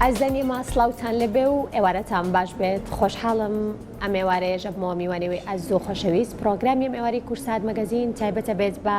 ئازیزانی ئێمە سڵاوتان لێبێ و ئێوارەتان باش بێت خۆشحاڵم ئەم ئێوارەیەش ئەبمەوە میوانەوەی ئازیز و خۆشەویست پرۆگرامی ئەم ئێوارەی کورسات مەگەزین تایبەتە بێت بە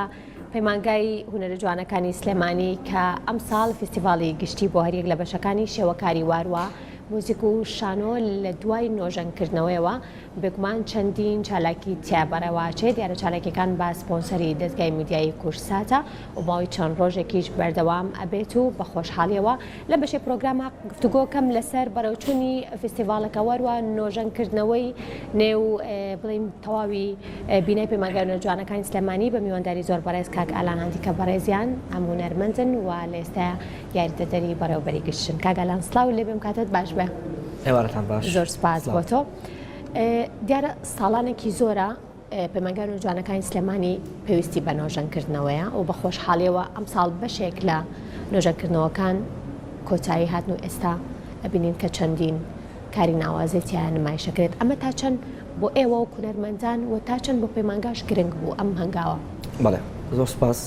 پەیمانگای هونەرە جوانەکانی سلێمانی کە ئەمساڵ فیستیڤاڵی گشتی بۆ هەریەک لە بەشەکانی شێوەکاری واروە موزیک و شانۆ لە دوای نۆژەنکردنەوەیەوە بێگومان چەندین چالاکی تیا بەڕێوەئەچێت، دیارە چالاکیەکان بە سپۆنسەری دەزگای میدیایی کوردساتە و ماوەی چەند ڕۆژێکیش بەردەوام ئەبێت و بە خۆشحاڵیەوە لەم بەشەی پرۆگراما گفتوگۆکەم لەسەر بەڕێوچوونی فیستیڤاڵەکە وەروە نۆژەن کردنەوەی نێو بڵین تەواوی بینای پەیمانگای هونەرە جوانەکانی سلێمانی بە میوانداری زۆر بەڕێز کاک ئالان هاندی کە بەڕێزیان ئەم هونەرمەندن و لە ئێستا یاریدەدەری بەڕێوەبەری گشتن. کاک ئالان سڵاو لێبێم کاتت باش بێ. ئێوارەتان باش. زۆر سپاس بۆ تۆ. دیارە ساڵانێکی زۆرە پەیمانگای نۆجوانەکانی سلێمانی پێویستی بە نۆژەنکردنەوەیە و بە خۆشحاڵیەوە ئەمساڵ بەشێک لە نۆژەنکردنەوەکان کۆتایی هاتن و ئێستا ئەبینین کە چەندین کاری ناوازەی تیا نمایشەکرێت ئەمە تا چەند بۆ ئێوە و هونەرمەندان و تا چەند بۆ پەیمانگاش گرنگ بوو ئەم هەنگاوە؟ بەڵێ زۆر سپاس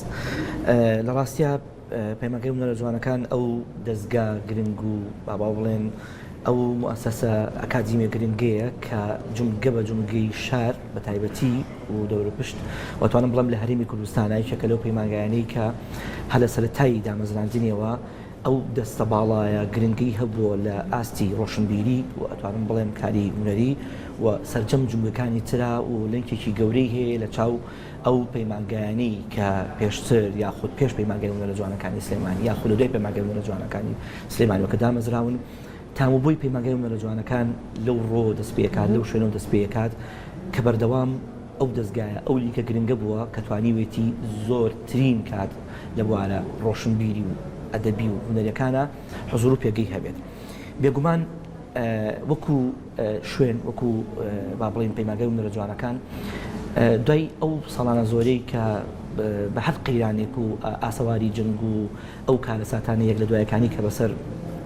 لە ڕاستیا پەیمانگای هونەرە جوانەکان ئەو دەزگا گرنگ و با با بڵێن ئەو موئەسەسە ئەکادیمیە گرنگەیە کە جومگە بە جومگەی شار بە تایبەتی و دەوروپشت و توانم بڵێم لە هەرێمی کوردستانە یەکێکە لەو پەیمانگایانەی کە هەر لە سەرەتای دامەزراندنیەوە ئەو دەستە باڵایە گرنگەی هەبووە لە ئاستی ڕۆشنبیری و ئەتوانم بڵێم کاری هونەری و سەرجەم جومگەکانی ترا و لینکێکی گەورەی هەیە لە چاو ئەو پەیمانگایانەی کە پێشتر یاخود پێش پەیمانگای هونەرە جوانەکانی سلێمانی یاخود لە دوای پەیمانگای هونەرە جوانەکانی سلێمانیەوە کە دامەزراون، تام و بۆی پەیمانگای هونەرە جوانەکان لەو ڕۆوە دەست پێکات، لەو شوێنەوە دەست پێکات کە بەردەوام ئەو دەزگایە ئەو لینکە گرنگە بووە کە توانیوێتی زۆرترین کات لە بوارە ڕۆشنبیری و ئەدەبی و هونەریەکانا حزوور و پێگەی هەبێت. بێگومان وەکو شوێن وەکو با بڵێین پەیمانگای هونەرە جوانەکان دوای ئەو ساڵانە زۆرەی کە بە هەر قەیرانێک و ئاسەواری جەنگ و ئەو کارەساتانە یەک لە دوایەکانی کە بەسەر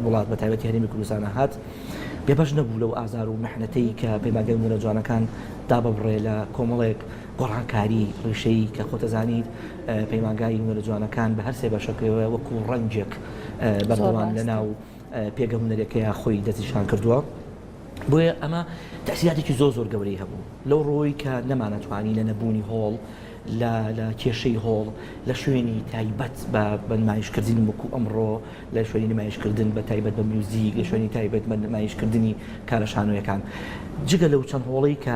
وڵات بە تایبەتی هەرێمی کوردستانە هات بێبەش نەبوو لەو ئازار و محنەتەی کە پەیمانگای هونەرە جوانەکان داببڕێ لە کۆمەڵێک گۆڕانکاری ڕیشەیی کە خۆتەزانیت پەیمانگای هونەرە جوانەکان بە هەر سێ بەشەکەوە وەکو ڕەنگێک بەردەوام لەناو پێگە هونەریەکەیا خۆی دەستنیشان کردووە بۆیە ئەمە تەسیراتێکی زۆر زۆر گەورەی هەبوو لەو ڕۆی کە نەمانەتوانی لە نەبوونی هۆڵ لە لە کێشەی هۆڵ لە شوێنی تایبەت بە بە نمایشکردنی وەکو ئەمڕۆ لە شوێنی نمایشکردن بە تایبەت بە میوزیک لە شوێنی تایبەت بە نمایشکردنی کارە شانۆیەکان جگە لەو چەند هۆڵەی کە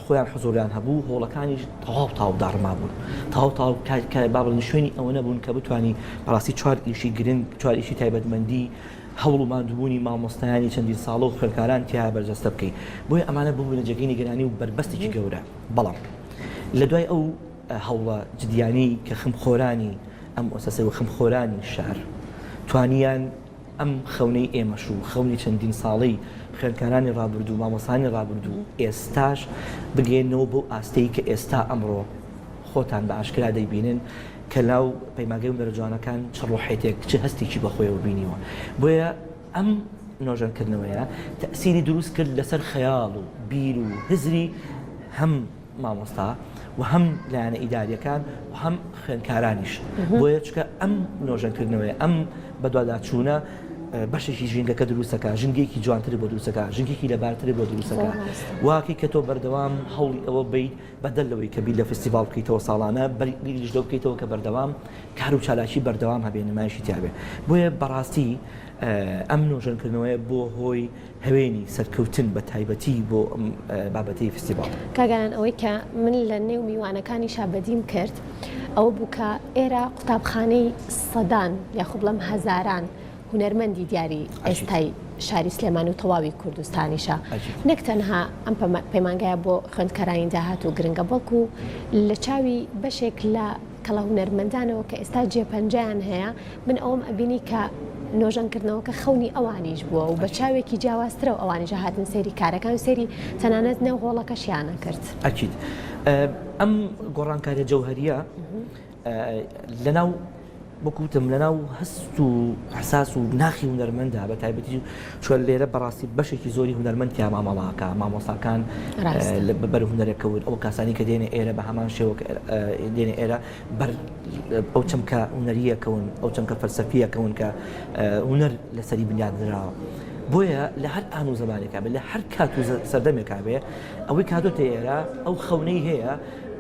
خۆیان حزوریان هەبوو هۆڵەکانیش تەواو تاو داڕمابوون تەواو تاو با بڵێین شوێنی ئەوە نەبوون کە بتانی بەڕاستی چوار ئیشی گرنگ چوار ئیشی تایبەتمەندی هەوڵ و ماندووبوونی مامۆستایانی چەندین ساڵە و خوێندکاران تیا بەرجەستە بکەی بۆیە ئەمانە ببوونە جێگەی نیگەرانی و بەربەستێکی گەورە بەڵام لە دوای ئەو هەوڵە جدیانەی کە خەمخۆرانی ئەم موئەسەسە و خەمخۆرانی شار توانیان ئەم خەونەی ئێمەش و خەونی چەندین ساڵەی خوێندکارانی ڕابردوو، مامۆستایانی ڕابردوو و ئێستاش بگەیەننەوە بەو ئاستەی کە ئێستا ئەمڕۆ خۆتان بە ئاشکرا دەیبینن کە ناو پەیمانگای هونەرە جوانەکان چ ڕۆحێتێک، چ هەستێکی بە خۆیەوە بینیوە. بۆیە ئەم نۆژەنکردنەوەیە تەئسیری دروست کرد لەسەر خەیاڵ و بیر و هزری هەم مامۆستا و هەم لایەنە ئیداریەکان و هەم خوێندکارانیش بۆیە چکە ئەم نۆژەنکردنەوەی ئەم بەدواداچوونە بەشێکی ژینگەکە دروستەکە ژینگەیەکی جوانتر بۆ دروستەکە ژینگێکی لەبارتر بۆ دروستەکە واکەی کە تۆ بەردەوام هەوڵی ئەوە بیت بەدەل لەوەی کە بیر لە فستیڤاڵ بکەیتەوە ساڵانە بیریش لەو بکەیتەوە کە بەردەوام کار و چالاکی بەردەوام هەبێ نمایشی تیابێ بۆیە بەڕاستی ئەم نۆژەنکردنەوەیە بۆ هۆی هەوێنی سەرکەوتن بە تایبەتی بۆ ئەم بابەتەی فستیڤاڵ. کاک ئالان ئەوەی کە من لە نێو میوانەکانیشا بەدیم کرد ئەوە بوو کە ئێرە قوتابخانەی سەدان یاخۆ بڵێم هەزاران هونەرمەندی دیاری ئێستای شاری سلێمانی و تەواوی کوردستانیشە نەک تەنها ئەم پەیمانگایە بۆ خوێندکارانی داهاتوو گرنگە بەڵکو لە چاوی بەشێک لە کەڵە هونەرمەندانەوە کە ئێستا جێپەنجەیان هەیە من ئەوەم ئەبینی کە نۆژەنکردنەوەکە خەونی ئەوانیش بووە و بە چاوێکی جیاوازترەوە ئەوانیش هاتن سەیری کارەکان و سەیری تەنانەت نێو هۆڵەکەشیان کرد. ئەکید ئەم گۆڕانکاریە جەوهەریە لەناو. وەکو وتم لەناو هەست و ئیحساس و ناخی هونەرمەندا بە تایبەتی چۆن لێرە بەڕاستی بەشێکی زۆری هونەرمەند تیا مامەڵاکە مامۆستاکان بەر هونەرەکەون ئەو کاسانی کە دێنە ئێرە بە هەمان شێوە دێنە ئێرە بەر ئەو چەمکە هونەریەکەون ئەو چەمکە فەلسەفیەکەون کە هونەر لەسەری بنیادنراوە. بۆیە لە هەر ئان و زمانێکا بێ لە هەر کات و سەردەمێکا بێ ئەوەی کاتۆتە ئێرە ئەو خەونەی هەیە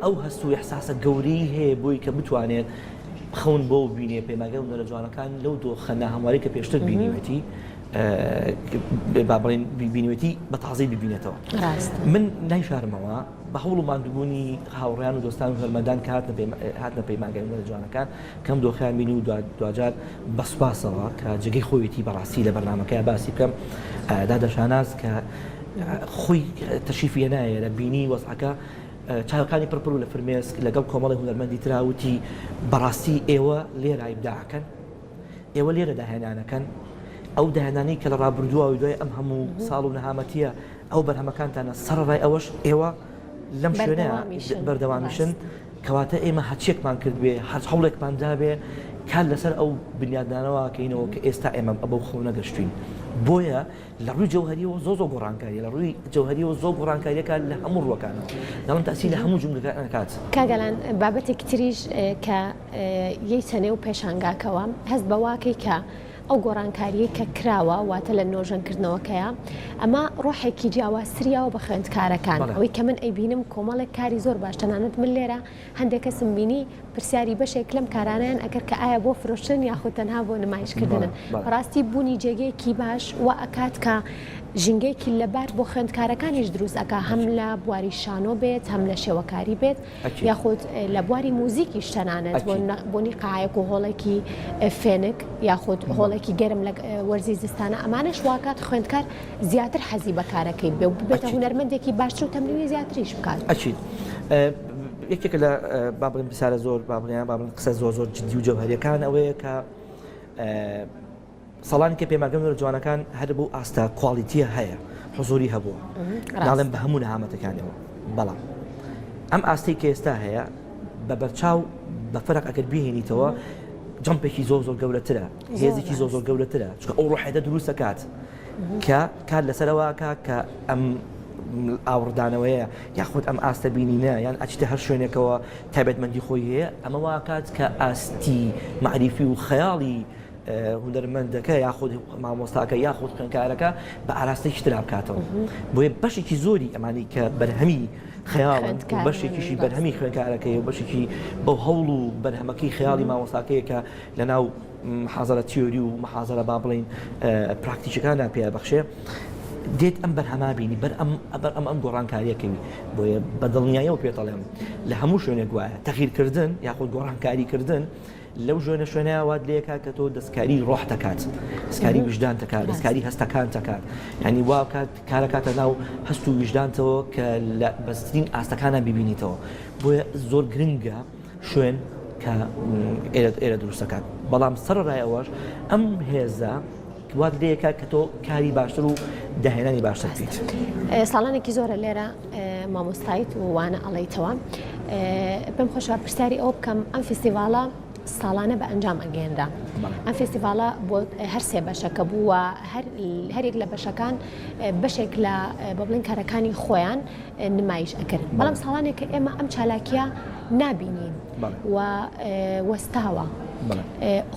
ئەو هەست و ئیحساسە گەورەی هەیە بۆی کە بتوانێت خەون بۆ بینێ پەیمانگای هونەرە جوانەکان لەو دۆخە ناهەمواری کە پێشتر بینیوێتی با بڵێن بینیوێتی بە تازەی ببینێتەوە من نایشارمەوە بە هەوڵ و ماندووبوونی هاوڕیان و دۆستان و هونەرمەندان کە هاتنە پەیمانگای هونەرە جوانەکان کەم دۆخیان بینی و دواجار بە سوپاسەوە کە جێگەی خۆیەتی بەڕاستی لە بەرنامەکەی باسی بکەم دادە شاناز کە خۆی تەشریفی هێنایە بینی وەزعەکە چاوەکانی پڕ پڕ لە فرمێسک لەگەڵ کۆمەڵی هونەرمەندی ترا وتی بەڕاستی ئێوە لێرە ئیبداعەکەن ئێوە لێرە داهێنانەکەن ئەو داهێنانەی کە لە ڕابردووە و دوای ئەم هەموو ساڵ و نەهامەتیە ئەو بەرهەمەکانتانە سەرەڕای ئەوەش ئێوە لەم شوێنە بەردەوامیشن کەواتە ئێمە هەرچیەکمان کردبێ هەر هەوڵێکمان دابێ کار لەسەر ئەو بنیادنانەوە کەینەوە کە ئێستا ئێمە بەو خەونە گەشتوین بۆیە لە ڕووی جەوهەریەوە زۆر زۆر گۆڕانکاریە لە ڕووی جەوهەریەوە زۆر گۆڕانکاریەکە لە هەموو ڕووەکانەوە دەڵێم تاسی لە هەموو جومگەکان ئەکات. کاک ئالان بابەتێکی تریش کە یەیتە نێو پێشانگاکەوە هەست بە واکەی کە ئەو گۆڕانکاریەی کە کراوە واتە لە نۆژەنکردنەوەکەیە ئەمە ڕۆحێکی جیاوازتریاوە بە خوێندکارەکان ئەوەی کە من ئەیبینم کۆمەڵێک کاری زۆر باش تەنانەت من لێرە هەندێک کەسم بینی پرسیاری بەشێک لەم کارانەیان ئەکرد کە ئایا بۆ فرۆشتن یاخود تەنها بۆ نمایشکردنن؟ بەڕاستی بوونی جێگەیەکی باش وا ئەکات کە ژینگەیەکی لەبار بۆ خوێندکارەکانیش دروست ئەکا هەم لە بواری شانۆ بێت هەم لە شێوەکاری بێت یاخود لە بواری موزیکیش تەنانەت بۆنی قاعەیەک و هۆڵێکی فێنک یاخود هۆڵێکی گەرم لە وەرزی زستانە ئەمانەش واکات خوێندکار زیاتر حەزی بە کارەکەی بێ و ببێتە هونەرمەندێکی باشتر و تەمرینی زیاتریش بکات. ئەکید. یەکێکە لە با بڵێم پرسیارە زۆر با بڵێن با بڵێن قسە زۆر زۆر جدی و جەوهەریەکان ئەوەیە کە ساڵانی کە پەیمانگە هونەرە جوانەکان هەر بەو ئاستە quality یە هەیە حزوری هەبووە ناڵێم بە هەموو نەهامەتەکانەوە بەڵام ئەم ئاستەی کە ئێستا هەیە بە بەرچاو بە فەرق ئەگەر بهێنیتەوە jump ێکی زۆر زۆر گەورەترە هێزێکی زۆر زۆر گەورەترە چونکە ئەو ڕۆحێتە دروست دەکات کە کار لەسەرەوە کا کە ئەم ئاوڕدانەوەیە یاخود ئەم ئاستە بینینە یان ئەچیتە هەر شوێنێکەوە تایبەتمەندی خۆی هەیە ئەمە واکات کە ئاستی مەعریفی و خەیاڵی هونەرمەندەکە یاخود مامۆستاکە یاخود خوێندکارەکە بە ئاراستەیەکی ترا بکاتەوە بۆیە بەشێکی زۆری ئەمانی کە بەرهەمی خەیاڵن بەشێکیشی بەرهەمی خوێندکارەکەی و بەشێکی بەو هەوڵ و بەرهەمەکەی خەیاڵی مامۆستاکەیە کە لەناو محازەرە تیۆری و محازەرە با بڵێین پراکتیکەکاندا پێ بەخشێ دێت ئەم بەرهەما بینی بەر ئەم ئەبەر ئەم ئەم گۆڕانکاریەکەوی بۆیە بە دڵنیایەوە پێتەڵێم لە هەموو شوێنێک وایە تەغیرکردن یاخود گۆڕانکاریکردن لەو ژۆنە شوێنەیە وات لێکا کە تۆ دەستکاری ڕۆح دەکات دەستکاری ویژدان دەکات دەستکاری هەستەکان دەکات ینی وا کات کارەکاتە ناو هەست و ویژدانتەوە کە لە بەسترین ئاستەکانە ببینیتەوە بۆیە زۆر گرنگە شوێن کە ئێرە ئێرە دروست دەکات بەڵام سەرەڕای ئەوەش ئەم هێزە وات لێکا کە تۆ کاری باشتر و داهێنانی باشتر بکەیت. ساڵانێکی زۆرە لێرە مامۆستایت و وانە ئەڵێیتەوە پێم خۆشە پرسیاری ئەوە بکەم ئەم فیستیڤاڵە ساڵانە بە ئەنجام ئەگەیەنرا ئەم فیستیڤاڵە بۆ هەر سێ بەشەکە بووە هەرێک لە بەشەکان بەشێک لە بە بڵێن کارەکانی خۆیان نمایش ئەکرد بەڵام ساڵانێک کە ئێمە ئەم چالاکیە نابینین و وەستاوە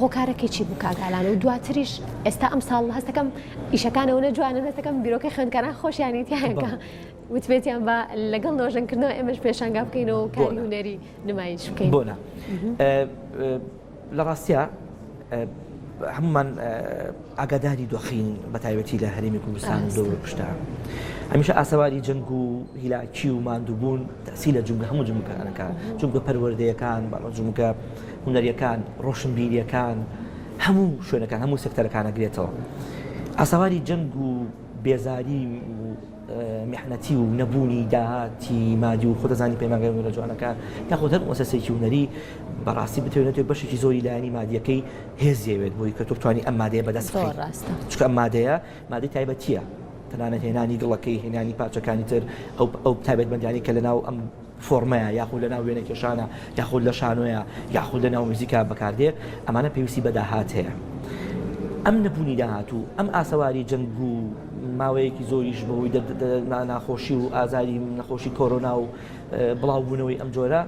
هۆکارەکەی چی بوو کاک ئالان و دواتریش ئێستا ئەم ساڵ هەستەکەم ئیشەکانەوە نە جوانن هەستەکەم بیرۆکەی خوێندکاران خۆشیانی تیایەکە وتبێتیان بە لەگەڵ نۆژەنکردنەوە ئێمەش پێشانگا بکەینەوە و کاری هونەری نمایش بکەین بۆ نا لە ڕاستیا هەمومان ئاگاداری دۆخین بە تایبەتی لە هەرێمی کوردستان و دەور پشتا هەمیشە ئاسەواری جەنگ و هیلاکی و ماندووبوون تەسی لە جومگە هەموو جومگەکانەکە جومگە پەروەردەیەکان باڵە جومگە هونەریەکان ڕۆشنبیریەکان هەموو شوێنەکان هەموو سێکتەرەکانە گرێتەوە ئاسەواری جەنگ و بێزاری و میحنەتی و نەبوونی داهاتی مادی و خۆت دەزانی پەیمانگای هونەرە جوانەکان یاخود هەر موسەسەیەکی هونەری بەڕاستی بتەوێت نەتەوێت بەشێکی زۆری لایەنی مادیەکەی هێز دەیەوێت بۆی کە تۆ بتوانی ئەم مادەیە بەدەست بخەیت ڕاستە چونکە ئەم مادەیە مادەی تایبەتیە. تەنانەت هێنانی گڵەکەی، هێنانی پارچەکانی تر، ئەو ئەو تایبەتمەندیانەی کە لەناو ئەم فۆڕمەیە یاخود لەناو وێنەکێشانە یاخود لە شانۆیە یاخود لەناو میوزیکا بەکاردێ، ئەمانە پێویستی بە داهات هەیە. ئەم نەبوونی داهات و ئەم ئاسەواری جەنگ و ماوەیەکی زۆریش بەهۆی ناخۆشی و ئازاری نەخۆشی کۆرۆنا و بڵاوبوونەوەی ئەم جۆرە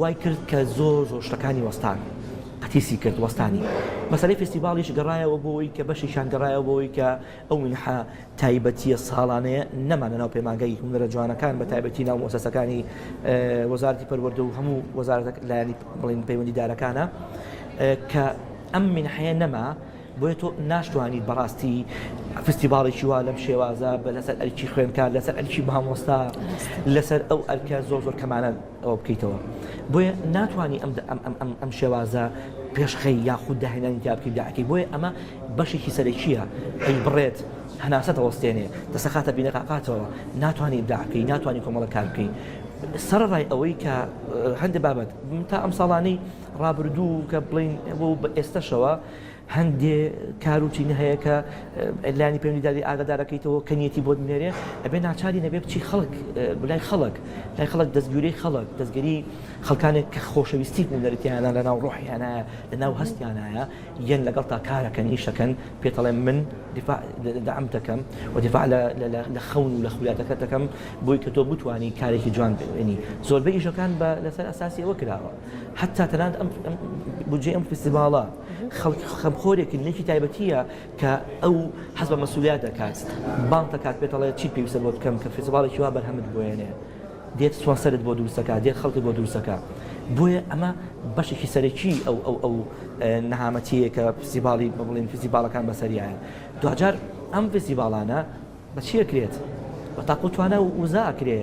وای کرد کە زۆر زۆر شتەکانی وەستان قەتیسی کرد وەستانی مەسەلەی فێستیڤاڵیش گەڕایەوە بۆ ئەوەی کە بەشێکیان گەڕایەوە بۆ ئەوەی کە ئەو مینحە تایبەتییە ساڵانەیە نەما لەناو پەیمانگای هونەرە جوانەکان بە تایبەتی ناو موسەسەکانی وەزارەتی پەروەردە و هەموو وەزارەتە لایەنی بڵین پەیوەندیدارەکانە کە ئەم مینحەیە نەما بۆیە تۆ ناشتوانیت بەڕاستی فستیڤاڵێکی وا لەم شێوازە بە لەسەر ئەرکی خوێندکار لەسەر ئەرکی مامۆستا لەسەر ئەو ئەرکە زۆر زۆر کەمانە ئەوە بکەیتەوە بۆیە ناتوانانی ئەم ئەم ئەم ئەم شێوازە پێشخەی یاخود داهێنانی تیا بکەی داعەکەی بۆیە ئەمە بەشێکی سەرەکیە ئەی بڕێت هەناسە دەوەستێنێ دەسەخاتە بینەقاقاتەوە ناتوانانی ئیبداعەکەی ناتوانانی کۆمەڵە کار بکەی سەرەڕای ئەوەی کە هەندێک بابەت تا ئەم ساڵانەی ڕابردوو کە بڵین بۆ بە ئێستەشەوە هەندێ کار و چینە هەیە کە لایەنی پەیوەندیداری ئاگادارەکەیتەوە کە نیەتی بۆت بنێرێ ئەبێ ناچاری نەبێ بچی خەڵک بلای خەڵک لای خەڵک دەستگیرەی خەڵک دەستگیری خەڵکانێک کە خۆشەویستی هونەرتیانە لە ناو ڕۆحیانایە لە ناو هەستیانایە یەن لەگەڵ تا کارەکەن ئیشەکەن پێتەڵێن من دیفاع دەعم دەکەم و دیفاع لە خەون و لە خولیاتەکەت دەکەم بۆی کە تۆ بتوانی کارێکی جوان بێنی زۆربەی ئیشەکان بە لەسەر ئەساسی ئەوە کراوە حتا تەنانەت ئەم بودجەی ئەم فستیڤاڵە خەڵک خەمخۆرێکی نێکی تایبەتیە کە ئەو حەز بە مەسولیات دەکات بانگ دەکات پێت دەڵێت چی پێویستە بۆ بکەم کە فستیڤاڵێکی وا بەرهەمت بۆیەنێ دێت سپۆنسەرت بۆ دروست دەکات دێت خەڵکت بۆ دروست دەکات بۆیە ئەمە بەشێکی سەرەکی ئەو ئەو ئەو نەهامەتیەیە کە فستیڤاڵی بە بڵێن فستیڤاڵەکان بەسەریایە دواجار ئەم فستیڤاڵانە بە چی ئەکرێت؟ بە تاق و توانا و وزە ئەکرێ،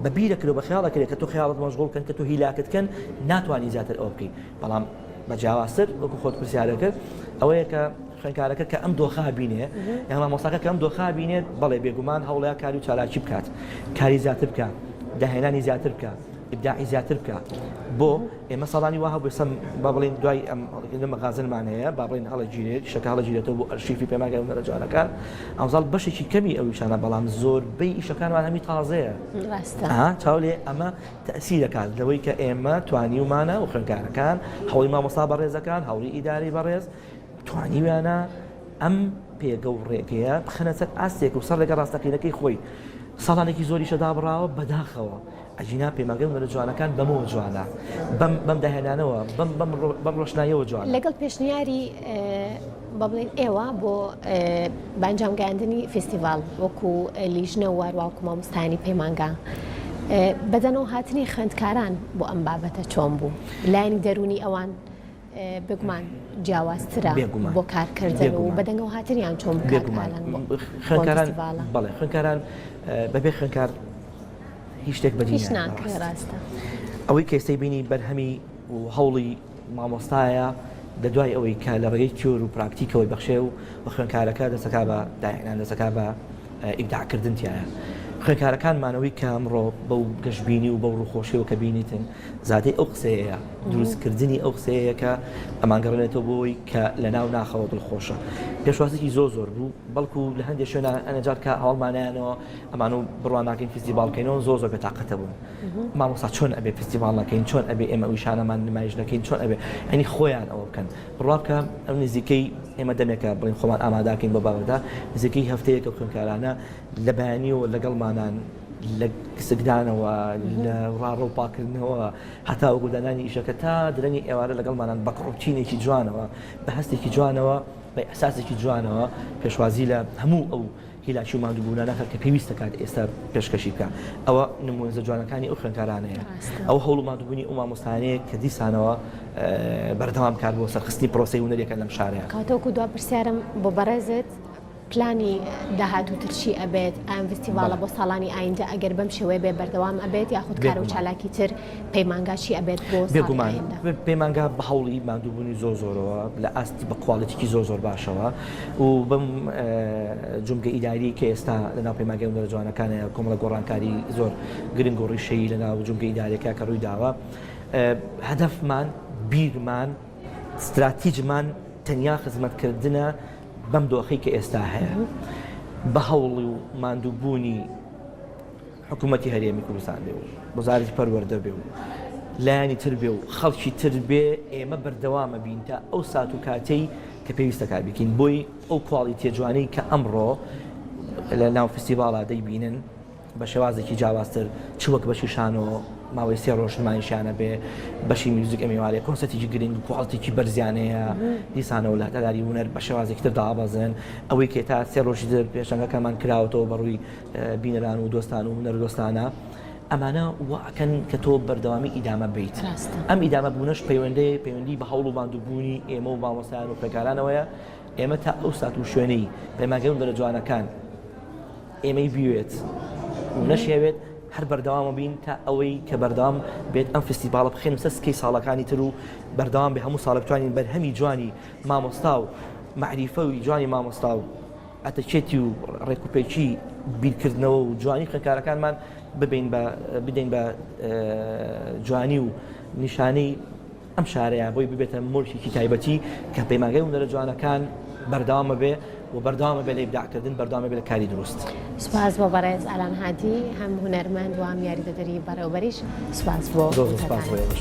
بە بیر ئەکرێ و بە خەیاڵ ئەکرێ کە تۆ خەیاڵت مەشغوڵ کەن، کە تۆ هیلاکت کەن، ناتوانی زیاتر ئەوە بکەی. بەڵام بە جیاوازتر وەکو خۆت پرسیارت کرد، ئەوەیە کە خوێندکارەکە کە ئەم دۆخە بینێ، یان مامۆستاکە کە ئەم دۆخە بینێت، بەڵێ بێگومان هەوڵەیە کاری و چالاکی بکات، کاری زیاتر بکا، داهێنانی زیاتر بکا، ئیبداعی زیاتر بکا. بۆ؟ ئێمە ساڵانی وا هەبوو ئێستا با بڵێین دوای ئەم مەغازنمان هەیە با بڵێین هەڵەگیرێت ئیشەکە هەڵەگیرێتەوە بۆ ئەرشیفی پەیمانگای هونەرە جوانەکان ئەمساڵ بەشێکی کەمی ئەو ئیشانە بەڵام زۆربەی ئیشەکانمان هەمی تازەیە ڕاستە چاو لێ ئەمە تەئسیر دەکات لەوەی کە ئێمە توانیومانە و خوێندکارەکان هەوڵی مامۆستا بەڕێزەکان هەوڵی ئیدارەی بەڕێز توانیویانە ئەم پێگە و ڕێگەیە بخەنە سەر ئاستێک و سەر ڕێگە ڕاستەقینەکەی خۆی ساڵانێکی زۆریشە دابڕاوە بەداخەوە ئەگینا پەیمانگای هونەرە جوانەکان بەمەوە جوانە، بەم بەم داهێنانەوە، بەم بەم بەم ڕۆشناییەوە جوانە. لەگەڵ پێشنیاری با بڵێین ئێوە بۆ بە ئەنجام گەیاندنی فیستیڤاڵ وەکو لیژنە و هەرواوەکو مامۆستایانی پەیمانگا بەدەنەوە هاتنی خوێندکاران بۆ ئەم بابەتە چۆن بوو؟ لایەنی دەروونی ئەوان بێگومان جیاوازترە بۆ کارکردن و بەدەنگەوە هاتنیان چۆن بوو کاک ئالان بۆ خوێندکاران؟ بەڵێ خوێندکاران بەبێ خوێندکار هیچ شتێک بەدی هیچ ناکرێ ڕاستە. ئەوەی کە ئێستای بینی بەرهەمی و هەوڵی مامۆستایە لە دوای ئەوەی کە لە ڕێگەی تیۆر و پراکتیکەوەی بەخشێ و بە خوێندکارەکە دەستەکا بە داهێنان دەستەکا بە ئیبداعکردن تایە خوێندکارەکانمانەوەی کە ئەمڕۆ بەو گەشببینی و بەو ڕووخۆشیەوە کە بینیتن زادەی ئەو قسەیە دروستکردنی ئەو قسەیە کە ئەمانگەڕێنێتەوە بۆی کە لە ناو ناخەوە دڵخۆشە پێشوازێکی زۆر زۆر بوو بەڵکو لە هەندێک شوێنە ئەنەجار کە هەواڵمانیانەوە ئەمان و بڕوا ناکەین فیستیڤاڵ کەینەوە زۆر زۆر بێتاقەتە بوون مامۆستا چۆن ئەبێ فیستیڤاڵ نەکەین چۆن ئەبێ ئێمە ئەویشانەمان نمایش نەکەین چۆن ئەبێ ئەنی خۆیان ئەوە بکەن بڕوا بکە ئەم نزیکەی ئێمە دەمێکە بڵین خۆمان ئاماداکەین بۆ بابەتە نزیکەی هەفتەیەکە خوێندکارانە لە بەیانیەوە لەگەڵمانان لە کسکدانەوە لە ڕاڕە و پاکردنەوە هەتا وەکو دانانی ئیشەکە تا درەنگی ئێوارە لەگەڵمانان بە ڕۆتینێکی جوانەوە بە هەستێکی جوانەوە بە ئیحساسێکی جوانەوە پێشوازی لە هەموو ئەو هیلاکی و ماندووبوونە ناکات کە پێویست دەکات ئێستا پێشکەشی بکات. ئەوە نموونزە جوانەکانی ئەو خوێندکارانەیە. ئەوە هەوڵ و ماندووبوونی ئەو مامۆستایانەیە کە دیسانەوە بەردەوام کار بۆ سەرخستنی پرۆسەی هونەریەکە لەم شارەیە. کەواتە وەکو دوا پرسیارم بۆ بەڕێزت، پلانی داهاتووتر چی ئەبێت؟ ئەم فیستیڤاڵە بۆ ساڵانی ئایندە ئەگەر بەم شێوەیە بێ بەردەوام ئەبێت یاخود کار و چالاکی تر پەیمانگا چی ئەبێت بۆ ساڵی بێگومان پەیمانگا بە هەوڵی ماندووبوونی زۆر زۆرەوە لە ئاستی بە quality ێکی زۆر زۆر باشەوە و بەم جومگە ئیداری کە ئێستا لە ناو پەیمانگای هونەرە جوانەکان هەیە کۆمەڵە گۆڕانکاری زۆر گرنگ و ڕیشەیی لە ناو جومگە ئیداریەکە کە ڕووی داوە هەدەفمان بیرمان ستراتیجمان تەنیا خزمەتکردنە بەم دۆخەی کە ئێستا هەیە. بە هەوڵ و ماندووبوونی حکوومەتی هەرێمی کوردستان بێ و وەزارەتی پەروەردە بێ و لایەنی تر بێ و خەڵکی تر بێ ئێمە بەردەوامە بین تا ئەو سات و کاتەی کە پێویستە کار بکەین بۆی ئەو کواڵیتیە جوانەی کە ئەمڕۆ لە ناو فستیڤاڵا دەیبینن بە شێوازێکی جیاوازتر چ وەک بەشی شانۆ ماوەی سێ ڕۆژ نمایشیانە بێ بەشی میوزیک ئەم ئێوارەیە کۆنسێرتێکی گرنگ و کواڵتێکی بەرزیانەیە دیسانەوە لە هەتاداری هونەر بە شێوازێکی تر دابەزن ئەوەی کە تا سێ ڕۆژی تر پێشەنگەکەمان کراوەتەوە بەڕووی بینەران و دۆستان و هونەر دۆستانە ئەمانە وا ئەکەن کە تۆ بەردەوامی ئیدامە بیت ئەم ئیدامە بوونەش پەیوەندەیە پەیوەندی بە هەوڵ و ماندووبوونی ئێمە و مامۆستایان و خوێندکارانەوەیە ئێمە تا ئەو سات و شوێنەی پەیمانگەی هونەرە جوانەکان ئێمەی بیوێت و نەشیەوێت هەر بەردەوامە بین تا ئەوەی کە بەردەوام بێت ئەم فستیڤاڵە بخێن سەر سکەی ساڵەکانی تر و بەردەوام بێ هەموو ساڵە بتوانین بەرهەمی جوانی مامۆستا و مەعریفە و جوانی مامۆستا و ئەتەکێتی و ڕێکوپێکی بیرکردنەوە و جوانی خوێندکارەکانمان ببین بە بدەین بە جوانی و نیشانەی ئەم شارەیە بۆی ببێتە مۆرکێکی تایبەتی کە پەیمانگای هونەرە جوانەکان بەردەوامە بێ و بەردەوامە بێ لە ئیبداعکردن بەردەوامە بێ لە کاری دروست. سوپاس بۆ بەڕێز ئالان هادی هەم هونەرمەند و هەم یاریدەدەری بەڕێوەبەریش سوپاس بۆ زۆر زۆر سوپاس بۆ ئێوەش.